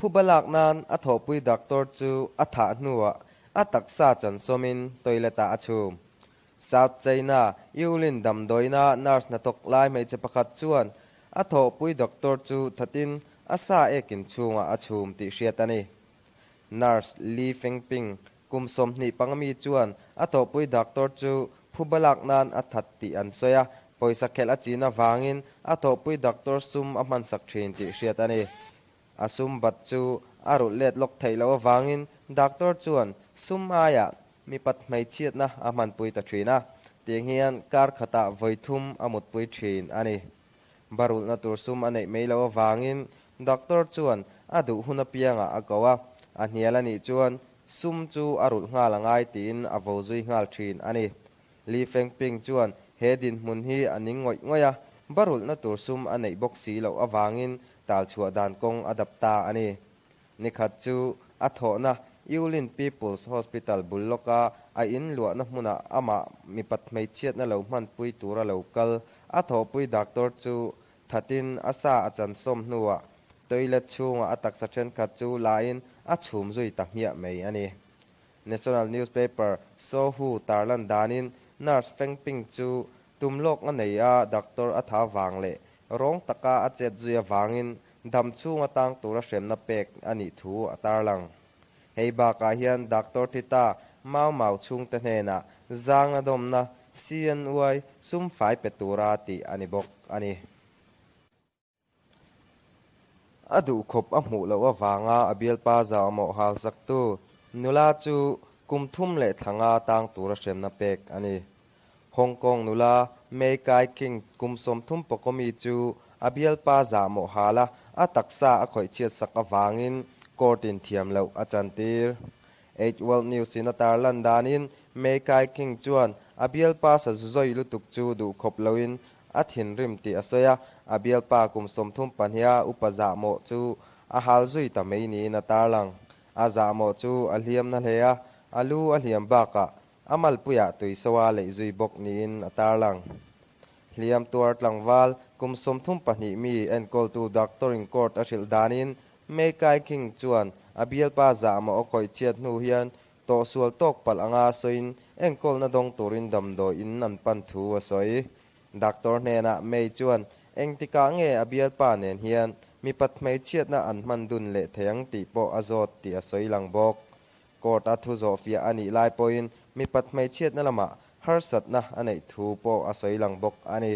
Phuba lak nan a thawhpui doctor chu a thah hnuah a taksa chansawmin toilet-ah a chhum. South China, Yulin damdawiina nurse hnathawk lai hmeichhe pakhat chuan a thawhpui doctor chu thatin a sa ekin chhungah a chhum tih hriat a ni. Nurse Li Fengping kum 25 mi chuan a thawhpui doctor chu phuba lak nan a that tih an sawi a, pawisa khelh a chin avangin a thawhpui doctor sum a hmansak thin tih hriat a ni. A sum bat chu a rulh let lawk theih loh avangin doctor chuan sum aiah mipat hmeichhiatna a hmanpui ta thin a, tiang hian kar khatah vawi thum a mutpui thin a ni. Ba rulhna tur sum a neih mai loh avangin doctor chuan a duh hun apiangah a ko a, a hnial a nih chuan sum chu a rulh nghal a ngai tiin a vo zui nghal thin a ni. Li Fengping chuan he dinhmun hi a ning ngawih ngawih a, ba rulhna tur sum a neih bawk si loh avangin tal chhuah dan kawng a dap ta a ni. Nikhat chu a thawhna Yulin People's Hospital bul lawka a in luahna hmunah amah mipat hmeichhiatna lo hmanpui tura lo kal a thawhpui doctor chu thatin a sa a chansawm hnuah toilet chhungah a taksa thenkhat chu lain a chhum zui ta hmiah mai a ni. National newspaper Sohu tarlan danin nurse Feng Ping chu tum lawk a nei a, doctor a tha vang leh rawng taka a chet zui avangin dam chhung atang tura hremna pek a nih thu a tarlang. Hei bakah hian doctor thi ta Mau Mau chhungte hnenah zangna dawmna CNY sum fai pe tura tih a ni bawk a ni. A duhkhawp a hmuh loh avanga a bialpa zahmawh halsaktu nula chu kum thum leh thla nga tang tura hremna pek a ni. Hong Kong nula Mei Kai King kum 30 pawkawmi chu a bialpa zahmawh hala a taksa a khawih chhiatsak avangin court-in thiam loh a chantir. Eight World News-in a tarlan danin Mei Kai King chuan a bialpa sazu zawi lutuk chu duhkhawp loin A thinrim tih a sawi a, a bialpa kum 32a upa zahmawh chu a hal zui ta mai niin a tarlang. A zahmawh chu a hliam na hle a, a lu a hliam bakah a malpuiah tui soa leih zui bawk niin a tarlang. Hliam tuar tlangval kum 32 mi enkawltu doctor in court a hrilh danin May Kai King chuan a bialpa zahmawh a khawih chhiat hnu hian Tawhsual tawk palh anga sawiin enkawlna dawng turin damdawi in an pan thu a sawi. Doctor hnenah May chuan engtikah nge a bialpa nen hian mipat hmeichhiatna an hman dun leh thei ang tih pawh a zawt tih a sawi lang bawk. Court a thu zawhfiah a nih lai pawhin mipat hmeichhiatna lamah harsatna a neih thu pawh a sawi lang bawk a ni.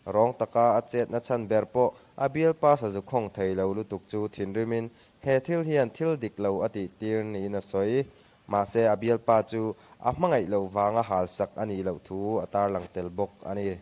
Rawng taka a chetna chhan ber pawh a bialpa sazu khawng thei lo lutuk chu thinrimin He thil hian thil dik lo a tih tir niin a sawi. Mahse a bialpa chu a hmangaih loh vanga halsak a nih loh thu a tarlang tel bawk a ni.